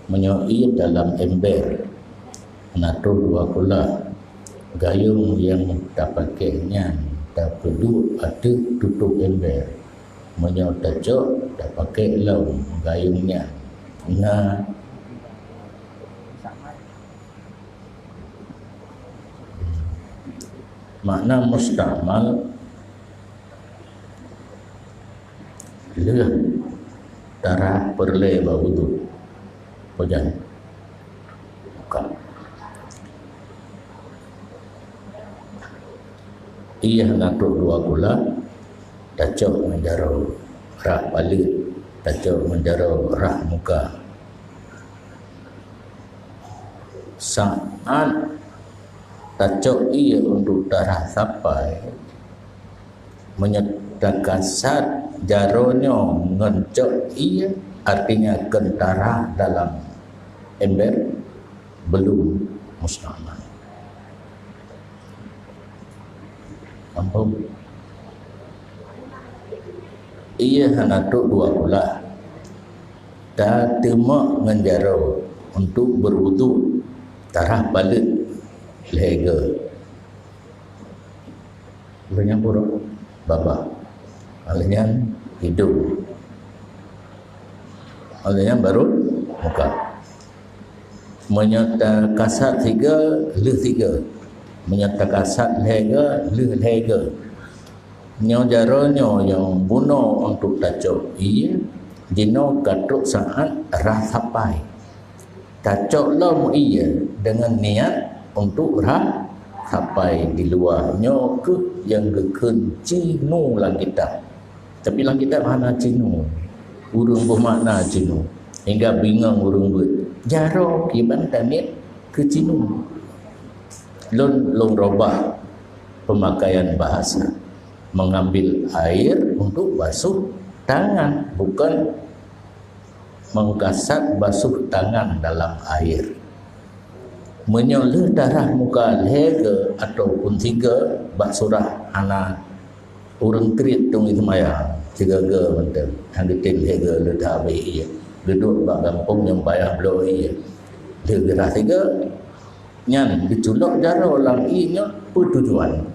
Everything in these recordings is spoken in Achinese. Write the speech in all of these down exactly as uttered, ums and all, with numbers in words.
Meunyoe ié dalam ember, na troh dua kulah, gayong nyang tapakék nyan tapeuduek ateueh tutob ember. Meunyoe tacok, tapakék lom gayong nyan. Na makna mustakmal, lheueh tarhah peureulée bak udhu. Peugah. Buka. Ié na troh dua kulah, tacok ngon jaroe rhah paleuet, tacok ngon jaroe rhah muka. Saát tacok ié untuk tarhah sapai, meunyoe takasat jaroe nyoe ngon cok ié, artinya keu tarhah dalam ember, belum mustakmal. Ampôn. Ié hana trok dua kulah. Tateumeuk ngon jaroe untuk berwudu, tarhah paleuet lhée goe. Lheueh nyan purok babah. Lheueh nyan idong. Lheueh nyan baru muka. Meunyoe takasat sigoe, lheueh sigoe. Meunyoe takasat lhée goe, lheueh lhée goe. Nyoe jaroe nyoe nyang bunoe untuk tacok ié, jinoe ka trok saát rhah sapai. Tacok lom ié deungon niat untuk rhah sapai di luwa. Nyoe kheueh nyang geukheun cinu lam kitab. Tapi lam kitab hana cinu. Ureuëng boh makna cinu. Hingga bingong ureuëng beuet. Jaroe kiban tamiet keu cinu. Lôn, lôn robah pemakaian bahasa. Mengambil air untuk basuh tangan, bukan mengkasat basuh tangan dalam air. Meunyoe lheueh tarhah muka lhée goe ataupun sigoe bak surah hana ureuëng kriet teungoh seumayang, sigoe-goe mantong, hana geutem lhée goe lheueh that habéh ié. Geuduek bak gampông nyang payah bloe ié. Lheueh geurhah sigoe, nyan geuculok jaroe lam ié nyoe peue tujuan?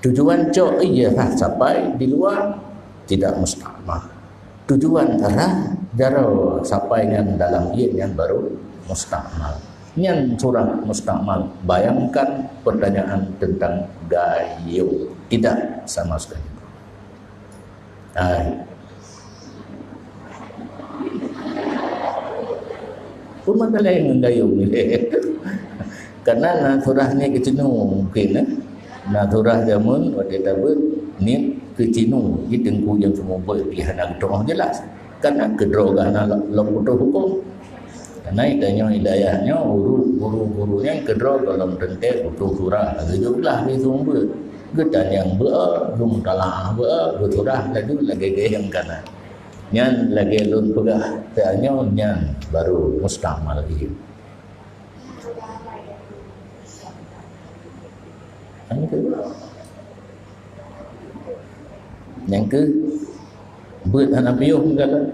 Tujuan cok ié rhah sapai di luwa tidak mustakmal. Tujuan rhah jaroe sapai nyan dalam ié nyan baru mustakmal. Nyan surah mustakmal. Bayangkan pertanyaan tentang gayung. Tidak sama sekali. Hai. Peue meukaléng ngon gayung ni? Karena na surah ni keucinu mungkin, eh. Na surah jameun watée tabeuet niet keucinu, ji teungku nyang seumeubeuet pih hana geutu'oh jeulaih. Karena keudroe geuh hana lom putôh hukôm. Karena tanyoe hidayah nyoe guru-guru nyang keudroe gohlom teuntée putôh surah laju jeuet glah di seumeubeuet. Geutanyong beu-e, geumutalaah beu-e, geusurah laju lagée gayong kana. Nyan lagée lôn peugah tanyoe nyan baru mustakmal ié. Nyang keu, nyang keu beuet hana piôh meugalak.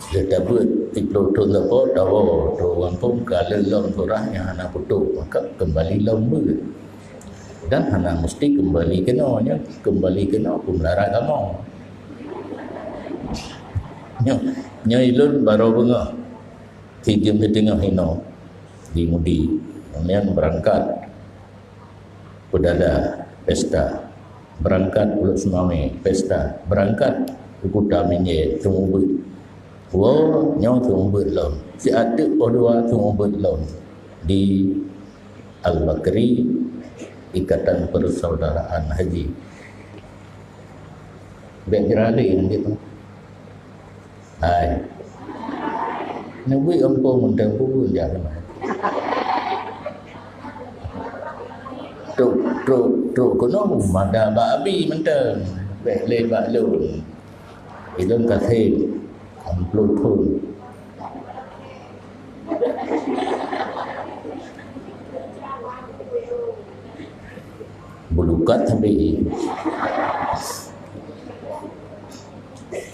Lheueh tabeuet siplôh thon sapo tawoe, tawoe gampông ka lheueh lom surah nyang hana putôh, maka keumbali lom beuet. Dan hana musti keumbali keunoe, nyoe keumbali keunoe peumeulara kamoe. Nyoe, nyoe ilôn barô beungoh. Sijeuem siteungoh inoe di Mudi. Nyan beurangkat Peudada, pesta. Beurangkat Uluk Seumawé, pesta. Beurangkat u Kuta Meunjée, seumeubeuet. Woe, nyoe seumeubeuet lom. Siat teuk poh dua seumeubeuet lom. Di Al-Bakri, Ikatan Persaudaraan Haji. Bèk jeuralé ngon jih tu. Hai. Neubeuet gampông mantong pun jak keunoe. Trok, trok, trok keunoe mada bak abi mantong. Bèk lé bak lôn. Ilôn ka sép, lam ploh thon. Beulukat sabe.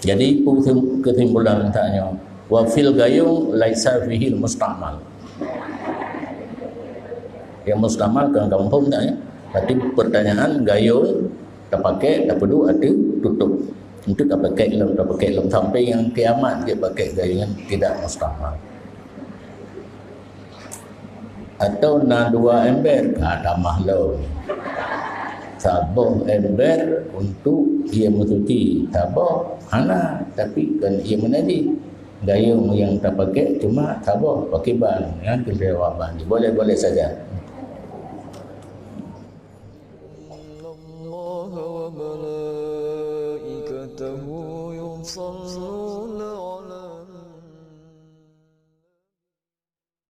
Jadi, keusim-, keusimpulan tanyoe, Wa fil gayung laisa fihi musta'mal. Yang musta'mal kan kampung tak ya? Berarti pertanyaan gayung tapakai, tapeuduek ateueh tutup. Untuk tapakai lom, tapakai lom sampai nyang kiamat dia pakai gayung, tidak musta'mal. Atau na dua ember, ha, tamah lom. Saboh ember untuk ie meusuci, saboh hana, tapi kan ie meunajis. Gayung yang tapakai cuma saboh, pakai ban, ya, keu sewa ban. Boleh-boleh saja.